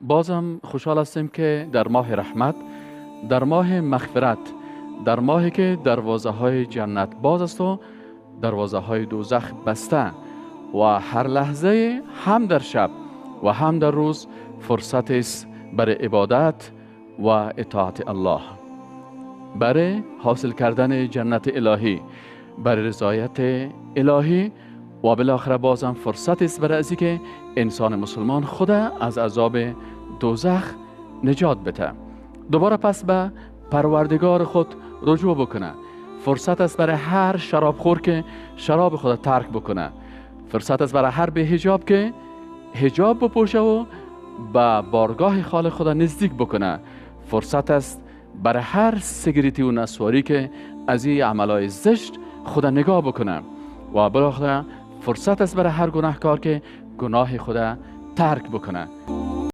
بازم خوشحال هستیم که در ماه رحمت، در ماه مغفرت، در ماهی که دروازه های جنت باز است و دروازه های دوزخ بسته و هر لحظه هم در شب و هم در روز فرصت است برای عبادت و اطاعت الله، برای حاصل کردن جنت الهی، برای رضایت الهی و بالاخره بازم فرصت است برای از که انسان مسلمان خود از عذاب دوزخ نجات بده. دوباره پس به پروردگار خود رجوع بکنه. فرصت است برای هر شرابخور که شراب خود ترک بکنه. فرصت است برای هر به حجاب که حجاب بپوشه و به بارگاه خالق خود نزدیک بکنه. فرصت است برای هر سیگریتی و نسواری که از این عملای زشت خود نگاه بکنه و بالاخره فرصت است برای هر گناهکار که گناه خود ترک بکنه.